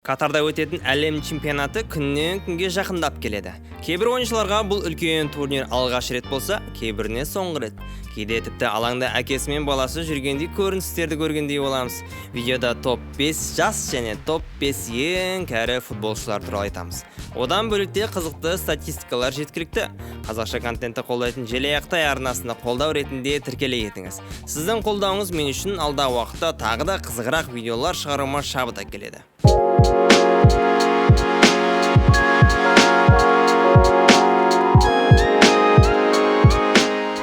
Катарда өтетін әлем чемпионаты күннен күнге жақындап келеді. Кейбір ойыншыларға бұл үлкен турнир алғаш рет болса, кейбіріне соңғы рет. Кейде тіпті алаңда әкесі мен баласы жүргендей көріністерді көргендей боламыз. Видеода топ 5 жас және топ 5 ең кәрі футболшылар туралы айтамыз. Одан бөлек те қызықты статистикалар жеткілікті. Қазақша контентті қолдайтын Желаяқтай арнасына қолдау ретінде тіркеле кетіңіз. Сіздің қолдауыңыз мен үшін алдағы уақытта тағы да қызығырақ видеолар шығаруыма шабыт әкеледі.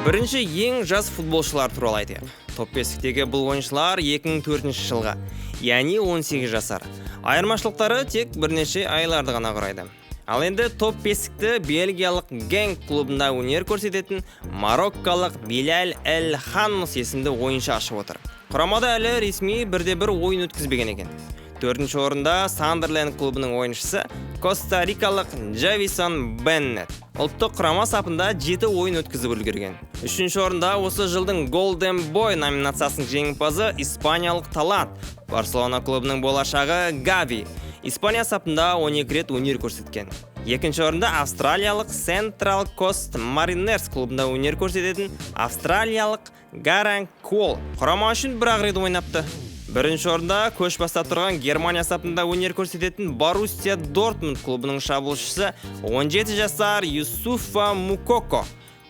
Бірінші ең жас футболшылар туралы айтайық. Топ 5-тегі бұл ойыншылар 2004 жылғы, яғни 18 жасар. Айырмашылықтары тек бірнеше айларды ғана құрайды. Ал енді топ 5-ті бельгиялық Генк клубында өнер көрсететін мароккалық Биляль Эль Ханнус есімді ойыншы ашып отыр. Құрамада әлі ресми бірде-бір ойын өткізбеген екен. Төртінші орында Сандерленд клубының ойыншысы Коста-Рикалық Джависон Беннет. Ұлттық құрама сапында 7 ойын өткізіп үлгерген. Үшінші орында осы жылдың Golden Boy номинациясының жеңімпазы испаниялық талант, Барселона клубының болашағы Гави. Испания сапында 12 рет өнер көрсеткен. Екінші орында австралиялық Central Coast Mariners клубында өнер көрсететін австралиялық Гаранг Куол. Құрама үшін бір-ақ рет ойнапты. Бірінші орында көш бастап тұрған Германия сапында өнер көрсететін Боруссия Дортмунд клубының шабуылшысы 17 жасар Юсуфа Мукоко.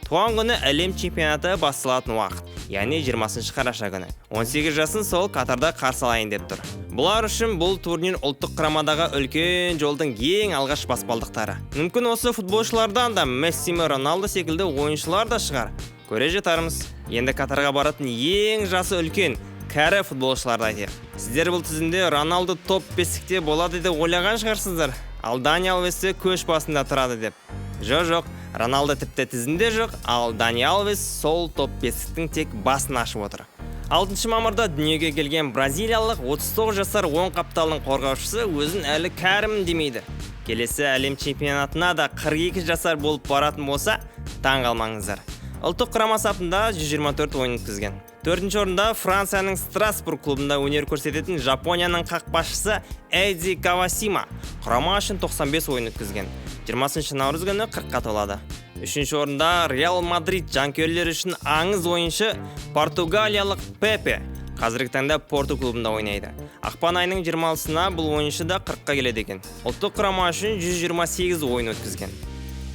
Туған күні әлем чемпионаты басталатын уақыт, яғни 20 қараша күні. 18 жасын сол Катарда қарсы алайын деп тұр. Бұлар үшін бұл турнир ұлттық құрамадағы үлкен жолдың ең алғаш баспалдақтары. Мүмкін осы футболшылардан да Месси мен Роналдо секілді ойыншылар да шығар. Көре жатармыз. Енді Катарға баратын ең жасы үлкен кәрі футболшыларды айтайық. Сіздер бұл тізімде Роналдо топ 5-те болады деп ойлаған шығарсыздар. Ал Дани Алвес те көш басында тұрады деп. Жоқ, Роналдо тіпті тізімде жоқ, ал Дани Алвес сол топ 5-тің тек басын ашып отыр. 6 мамырда дүниеге келген бразилиялық 39 жасар оң қапталының қорғаушысы өзін әлі кәрімін демейді. Келесі әлем чемпионатына да 42 жасар болып баратын болса, таң қалмаңыздар. Ұлттық құрама сапында 124 ойын өткізген. Төртінші орында Францияның Страсбург клубында өнер көрсететін Жапонияның қақпашысы Эдди Кавасима. Құрама үшін 95 ойын өткізген. 20 наурыз күні 40-қа толады. Үшінші орында Реал Мадрид жанкүйерлері үшін аңыз ойыншы португалиялық Пепе. Қазіргі таңда Порту клубында ойнайды. Ақпан айының 26-сына бұл ойыншы да 40-қа келеді екен. Ұлттық құрама үшін 128 ойын өткізген.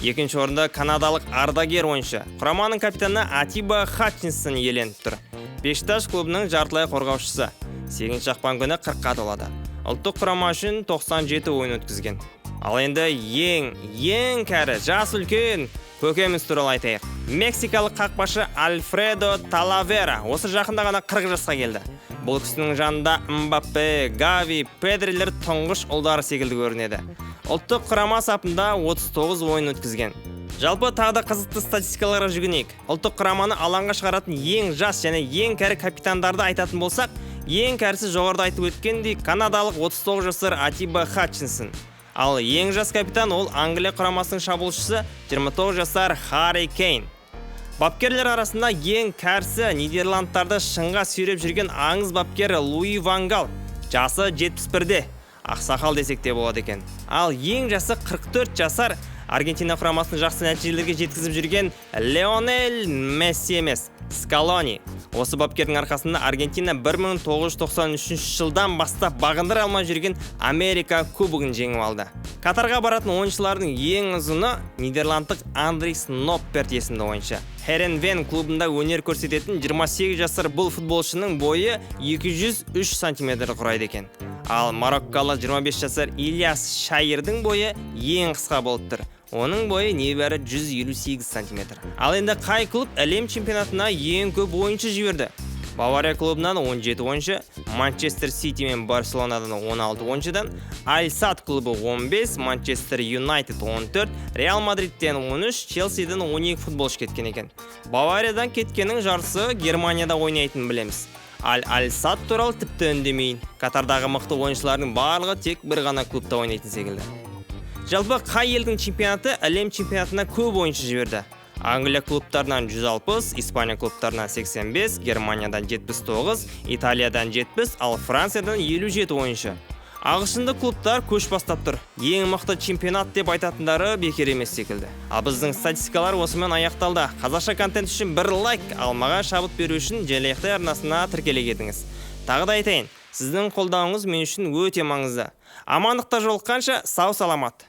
Екінші орында канадалық ардагер ойыншы. Құраманың капитаны Атиба Хатчинсон иеленіп тұр. Бешикташ клубының жартылай қорғаушысы. 8 ақпан күні 40-қа толады. Ұлттық құрама үшін 97 ойын өткізген. Ал енді ең кәрі, жас үлкен көкеміз туралы айтайық. Мексикалық қақпашы Альфредо Талавера осы жақында ғана 40 жасқа келді. Бұл кісінің жанында Мбаппе, Гави, Педрилер тұңғыш ұлдары секілді көрінеді. Ұлттық құрама сапында 39 ойын өткізген. Жалпы тағы да қызықты статистикаларға жүгінейік. Ұлттық құраманы алаңға шығаратын ең жас және ең кәрі капитандарды айтатын болсақ, ең кәрісі жоғарыда айтып өткендей канадалық 39 жасар Атиба Хатчинсон. Ал ең жас капитан ол Англия құрамасының шабуылшысы 29 жасар Харри Кейн. Бапкерлер арасында ең кәрісі Нидерландтарды шыңға сүйреп жүрген аңыз бапкері Луи ван Гал. Жасы 71-де. Ақсақал десек те болады екен. Ал ең жасы 44 жасар Аргентина құрамасын жақсы нәтижелерге жеткізіп жүрген Леонель Месси емес, Скалони. Осы бапкердің арқасында Аргентина 1993 жылдан бастап бағындыра алмай жүрген Америка кубогын жеңіп алды. Катарға баратын ойыншылардың ең ұзыны нидерландтық Андрис Нопперт есімді ойыншы. Херенвен клубында өнер көрсететін 28 жасар бұл футболшының бойы 203 сантиметр құрайды екен. Ал мароккалық 25 жасар Ильяс Шайырдың бойы ең қысқа болып тұр. Оның бойы небәрі 158 сантиметр. Ал енді қай клуб әлем чемпионатына ең көп ойыншы жіберді? Бавария клубынан 17 ойыншы, Манчестер Сити мен Барселонадан 16 ойыншыдан, Аль-Сад клубы 15, Манчестер Юнайтед 14, Реал Мадридтен 13, Челсиден 12 футболшы кеткен екен. Бавариядан кеткеннің жартысы Германияда ойнайтынын білеміз. Аль-Сад туралы тіпті үндемейін. Катардағы мықты ойыншылардың барлығы тек бір ғана клубта ойнайтын секілді. Жалпы қай елдің чемпионаты әлем чемпионатына көп ойыншы жіберді? Англия клубтарынан 160, Испания клубтарынан 85, Германиядан 79, Италиядан 70, ал Франциядан 57 ойыншы. Ағылшынды клубтар көш бастап тұр. Ең мықты чемпионат деп айтатындары бекер емес секілді. Ал біздің статистикалар осымен аяқталды. Қазақша контент үшін бір лайк, ал маған шабыт беру үшін Желаяқтай арнасына тіркеле кетіңіз. Тағы да айтайын, сіздің қолдауыңыз мен үшін өте маңызды. Амандықта жолыққанша, сау саламат.